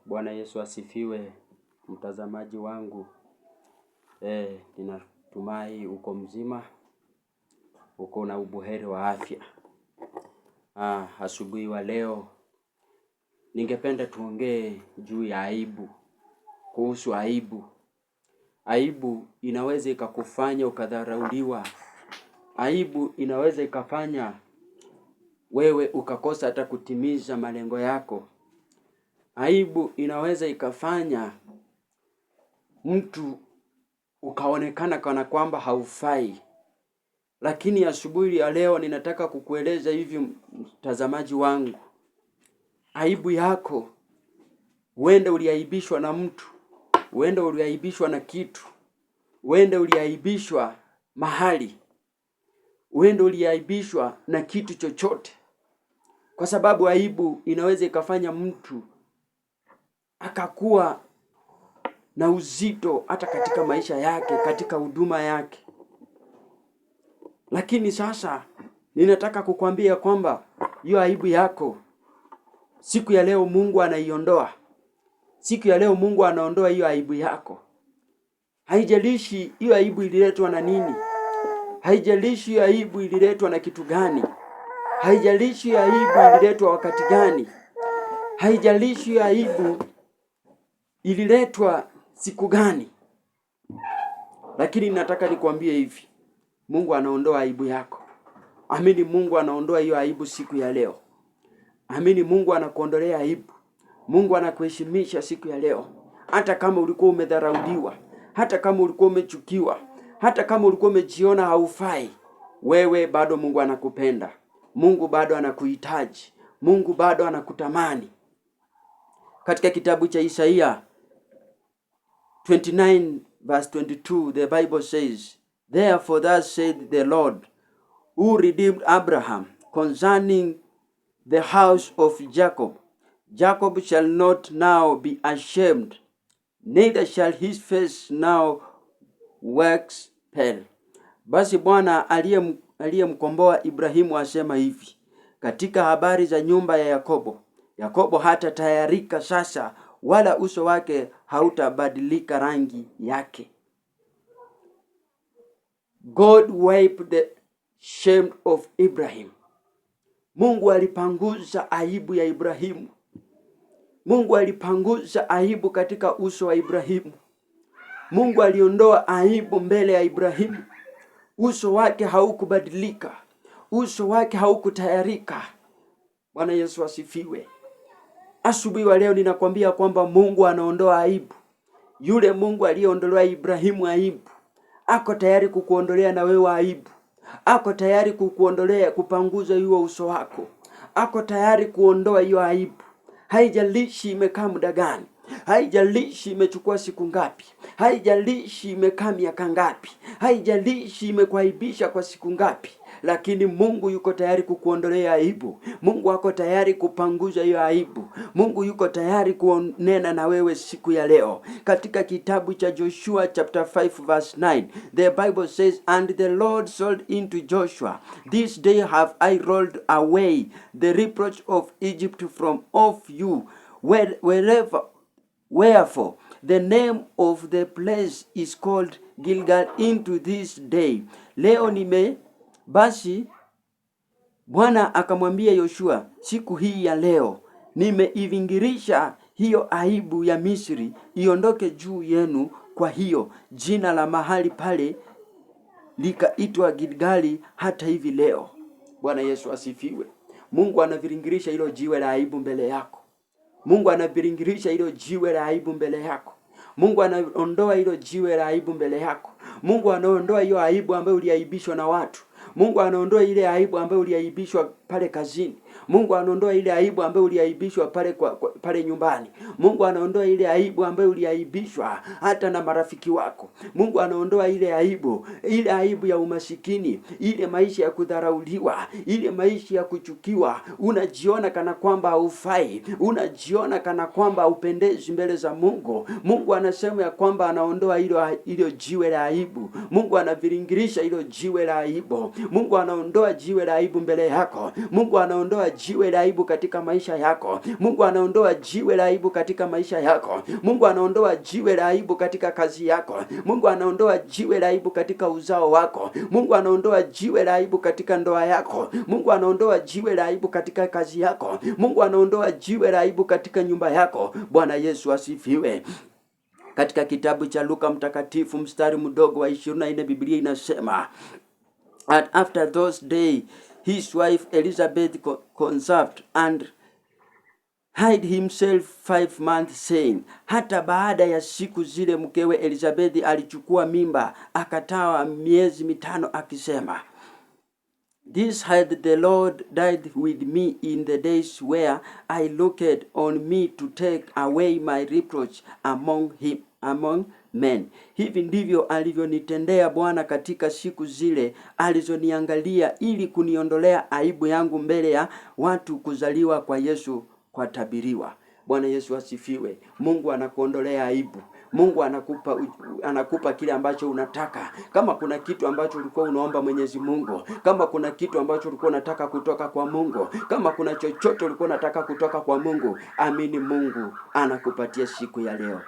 Bwana Yesu asifiwe, mtazamaji wangu. Ninatumai uko mzima, uko na ubuheri wa afya. Asubuhi wa leo ningependa tuongee juu ya aibu, kuhusu aibu. Aibu inaweza ikakufanya ukadharauliwa. Aibu inaweza ikafanya wewe ukakosa hata kutimiza malengo yako. Aibu inaweza ikafanya mtu ukaonekana kana kwamba haufai. Lakini asubuhi ya leo ninataka kukueleza hivi, mtazamaji wangu, aibu yako, huenda uliaibishwa na mtu, huenda uliaibishwa na kitu, huenda uliaibishwa mahali, huenda uliaibishwa na kitu chochote, kwa sababu aibu inaweza ikafanya mtu akakuwa na uzito hata katika maisha yake, katika huduma yake. Lakini sasa ninataka kukwambia kwamba hiyo aibu yako siku ya leo Mungu anaiondoa. Siku ya leo Mungu anaondoa hiyo aibu yako. Haijalishi hiyo aibu ililetwa na nini, haijalishi hiyo aibu ililetwa na kitu gani, haijalishi hiyo aibu ililetwa wakati gani, haijalishi hiyo aibu ililetwa siku gani, lakini nataka nikwambie hivi, Mungu anaondoa aibu yako. Amini, Mungu anaondoa hiyo aibu siku ya leo. Amini, Mungu anakuondolea aibu. Mungu anakuheshimisha siku ya leo, hata kama ulikuwa umedharauliwa, hata kama ulikuwa umechukiwa, hata kama ulikuwa umejiona haufai, wewe bado Mungu anakupenda. Mungu bado anakuhitaji. Mungu bado anakutamani. Katika kitabu cha Isaia 29 verse 22, the Bible says, "Therefore thus said the Lord, who redeemed Abraham concerning the house of Jacob, Jacob shall not now be ashamed, neither shall his face now wax pale." Basi Bwana aliyemkomboa Ibrahimu asema hivi katika habari za nyumba ya Yakobo, Yakobo hatatahayarika sasa, wala uso wake hautabadilika rangi yake. God wiped the shame of Ibrahim. Mungu alipanguza aibu ya Ibrahimu. Mungu alipanguza aibu katika uso wa Ibrahimu. Mungu aliondoa aibu mbele ya Ibrahimu. Uso wake haukubadilika, uso wake haukutahayarika. Bwana Yesu asifiwe. Asubuhi wa leo ninakwambia kwamba Mungu anaondoa aibu. Yule Mungu aliyeondolea Ibrahimu aibu ako tayari kukuondolea na wewe aibu. Ako tayari kukuondolea, kupanguza hiyo uso wako. Ako tayari kuondoa hiyo aibu. Haijalishi imekaa muda gani, haijalishi imechukua siku ngapi, haijalishi imekaa miaka ngapi, haijalishi imekuaibisha kwa siku ngapi, lakini Mungu yuko tayari kukuondolea aibu. Mungu ako tayari kupanguza hiyo aibu. Mungu yuko tayari kunena na wewe siku ya leo. Katika kitabu cha Joshua chapter 5 verse 9, the Bible says, "And the Lord said unto Joshua, This day have I rolled away the reproach of Egypt from off you. Wherever Wherefore the name of the place is called Gilgal into this day." Leo nime basi Bwana akamwambia Yoshua, siku hii ya leo nimeivingirisha hiyo aibu ya Misri iondoke juu yenu. Kwa hiyo jina la mahali pale likaitwa Gilgali hata hivi leo. Bwana Yesu asifiwe. Mungu anaviringirisha hilo jiwe la aibu mbele yako. Mungu anaviringirisha hilo jiwe la aibu mbele yako. Mungu anaondoa hilo jiwe la aibu mbele yako. Mungu anaondoa hiyo aibu ambayo uliaibishwa na watu. Mungu anaondoa ile aibu ambayo uliaibishwa pale kazini. Mungu anaondoa ile aibu ambayo uliaibishwa pale pale nyumbani. Mungu anaondoa ile aibu ambayo uliaibishwa hata na marafiki wako. Mungu anaondoa ile aibu, ile aibu ya umasikini, ile maisha ya kudharauliwa, ile maisha ya kuchukiwa. Unajiona kana kwamba haufai, unajiona kana kwamba haupendezi mbele za Mungu. Mungu anasema ya kwamba anaondoa hilo jiwe la aibu. Mungu anaviringirisha hilo jiwe la aibu. Mungu anaondoa jiwe la aibu mbele yako. Mungu anaondoa anaondoa jiwe la aibu katika maisha yako. Mungu anaondoa jiwe la aibu katika maisha yako. Mungu anaondoa jiwe la aibu katika kazi yako. Mungu anaondoa jiwe la aibu katika uzao wako. Mungu anaondoa jiwe la aibu katika ndoa yako. Mungu anaondoa jiwe la aibu katika kazi yako. Mungu anaondoa jiwe la aibu katika nyumba yako. Bwana Yesu asifiwe. Katika kitabu cha Luka Mtakatifu mstari mdogo wa 24, Biblia inasema, "And after those day his wife Elizabeth conceived and hid himself 5 months saying," hata baada ya siku zile mkewe Elizabeth alichukua mimba akatawa miezi 5 akisema, "This had the Lord dealt with me in the days where I looked on me to take away my reproach among men." Hivi ndivyo alivyonitendea Bwana katika siku zile alizoniangalia ili kuniondolea aibu yangu mbele ya watu. Kuzaliwa kwa Yesu kwatabiriwa. Bwana Yesu asifiwe. Mungu anakuondolea aibu. Mungu anakupa kile ambacho unataka. Kama kuna kitu ambacho ulikuwa unaomba Mwenyezi Mungu, kama kuna kitu ambacho ulikuwa unataka kutoka kwa Mungu, kama kuna chochote ulikuwa unataka kutoka kwa Mungu, amini Mungu anakupatia siku ya leo.